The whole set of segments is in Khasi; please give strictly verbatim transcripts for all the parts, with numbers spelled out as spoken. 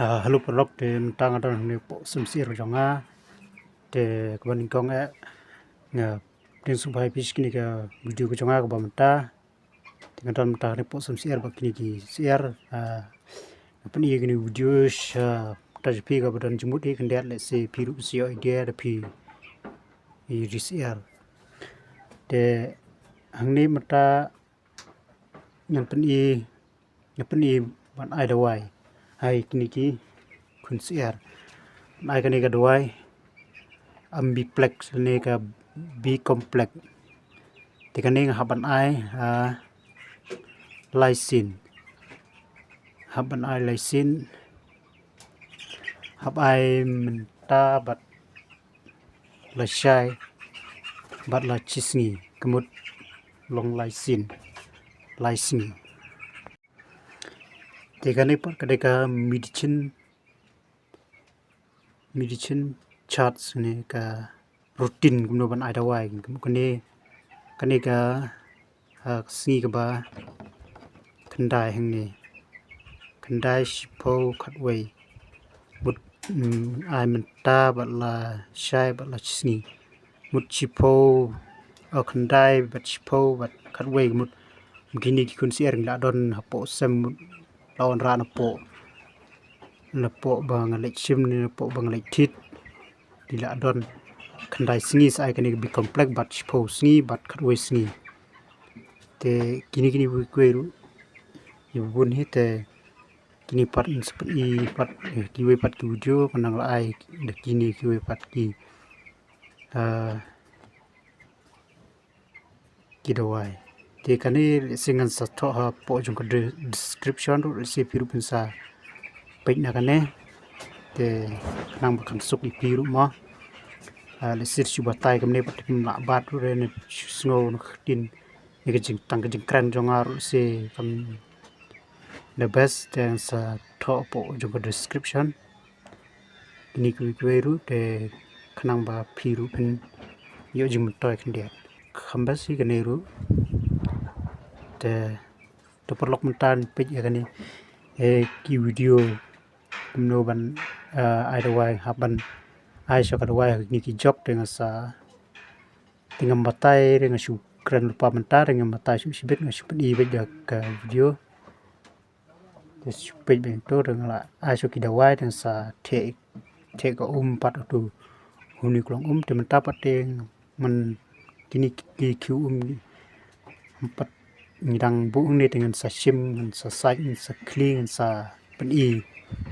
Ah, hello paralok, te mynta nga don hangne hapoh sem syiar jong nga. Te kaba nyngkong eh nga pdiang sngewbha ïa phi sha kane ka video ka jong nga kaba mynta. Te nga don mynta hangne hapoh sem syiar bad kine ki syiar. Ah, nga pyni ïa kane ka video sha kata jong phi kaba don jingmut hi khyndiat, lehse phi ruh sa ïoh idea da phi ri syiar. Te hangne mynta ngan pyni, ngan pyni ban ai dawai ha kine ki khun syiar. Ban ai kane ka dawai Ambiplex ne ka B-complex. Te kane nga hap ban ai, ah, lai sien. Hap ban ai lai sien. Hap ai mynta bad lashai bad la shisngi, ka mut long lai sien, lai sngi. Te kane pat ka dei ka medicine, medicine chart ne ka routine kumno ban ai dawai. Kane, kane ka, ah, sngi kaba khyndai hangne. Khyndai, shiphew, khatwei. Mut, mm, ai mynta bad lashai bad la shisngi. Mut shiphew, oh, khyndai bad shiphew bad khatwei mut. Kine ki khun syiar ngi la don hapoh sem mut la wanrah napoh, napoh ba nga leit shim ne napoh ba nga leit thied. Ngi la don khyndai sngi sa ai kane ka B-complex bad shiphew sngi bad khatwei sngi. Te kine, kine kiwei ruh ïa bun hi te kine pat yn sa pyni pat, eh, kiwei pat ki video ka nang la ai da kine kiwei pat ki, ah, ki dawai. Te kane lehse ngan sa thoh hapoh jong ka de-, description ruh, lehse phi ruh phin sa peit na kane. Te khnang ba kan suk ïa phi ruh mo. Ah, lehse shu batai kumne pat phim lah bat ruh re ne shu sngew na ka ktien ne ka jingtang ka jingkren jong nga ruh lehse kam the best, te ngan sa thoh hapoh jong ka description. Kine kiwei kiwei ruh te khnang ba phi ruh phin ïoh jingmyntoi khyndiat. Kham best hi kane ruh. Te to paralok mynta peit ïa kane, eh, ki video kumno ban, eh, ai dawai, hap ban ai sha ka dawai ha kine ki jok te nga sa, te ngam batai re nga shu kren lypa mynta re ngam batai shuh shibit, nga shu pyni beit da ka video. Te shu peit beit to dang la ai sha ki dawai dang sa theh, theh ka um pat utu huni klong um te mynta pat te man kine ki khiew um pat ngi dang buh hangne te ngan sa shim, ngan sa sait, ngan sa khli, ngan sa pyni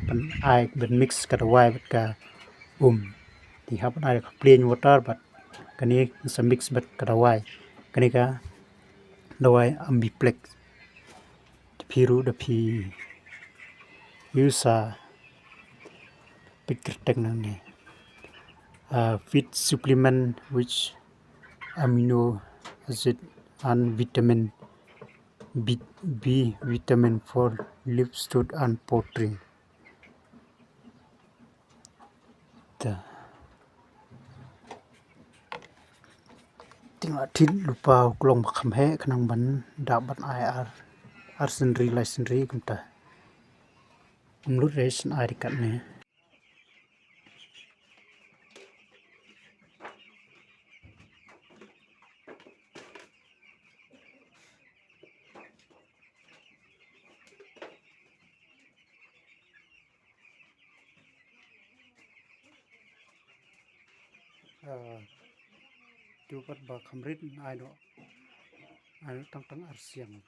ban ai ban mix ka dawai bad ka um. Te hap ban ai ka plain water bad kane ngan sa mix bad ka dawai. Kane ka dawai Ambiplex. Te phi ruh da phi use, ah, peit kyrteng nangne. Ah, feed supplement with amino acid and vitamin B, B vitamin for livestock and poultry. Ta. Te nga thied lypa u klong ba kham heh khnang ban dap ban ai ar, ar sendri lai sendri kumta. Ym lut re shen ai dei katne. Ah, tu pat ba kham rit ai noh, ai noh tang tang ar siang.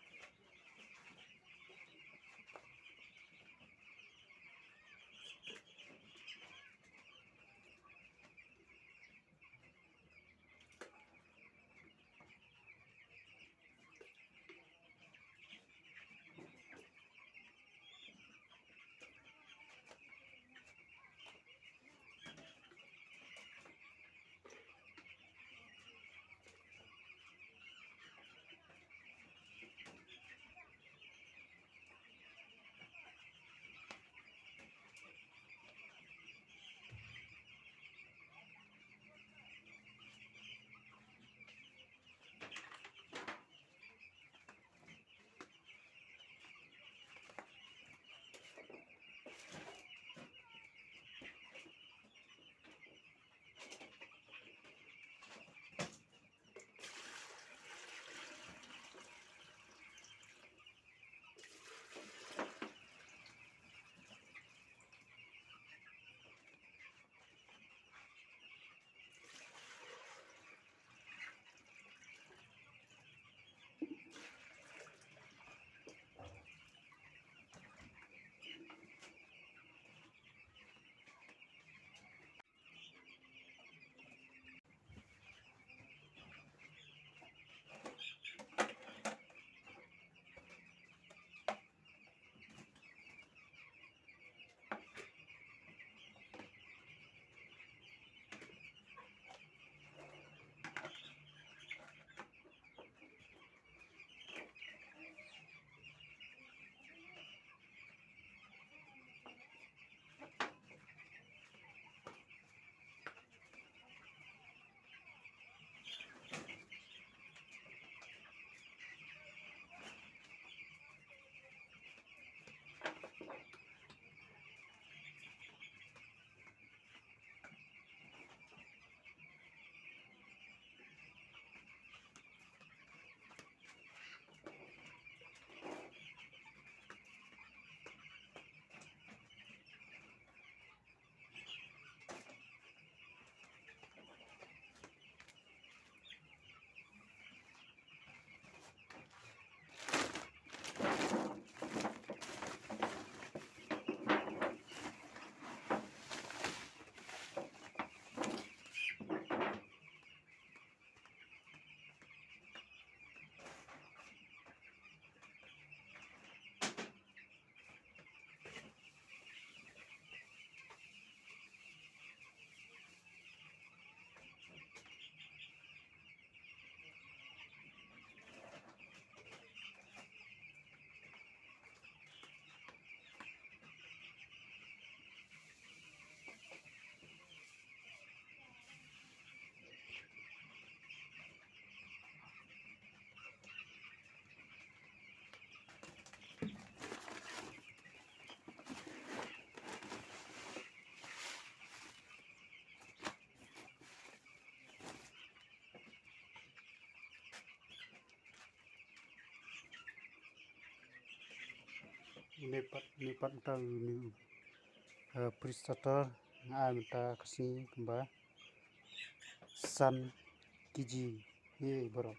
Une pat, une pat mynta une u, eh, pre-starter nga ai mynta ka sngi kumba san kg. Ye baroh.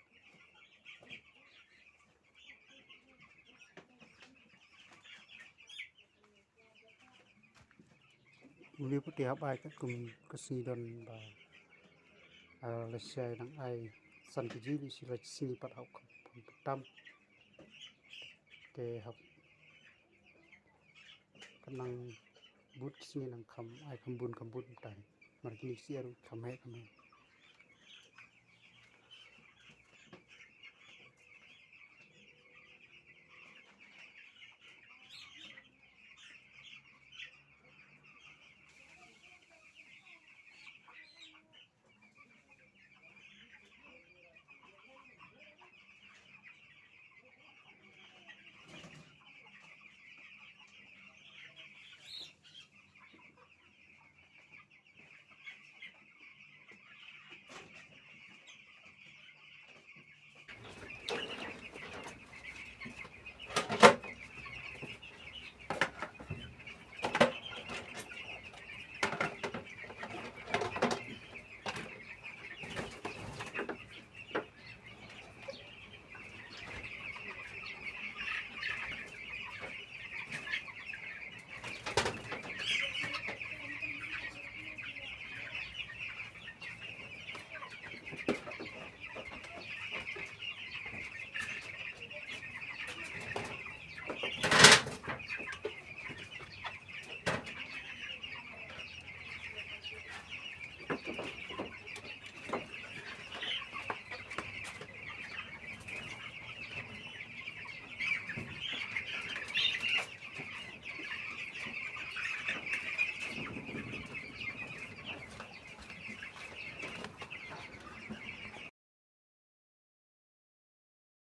Une pat te hap ai katkum ka sngi don ba, ah, lashai nang ai san kg, lashai la sngi pat hap kham, kham tam. Te hap ka nang bud ki sngi nang kham ai kham bun kham bun tai. Mar kine ki syiar kham heh kham heh.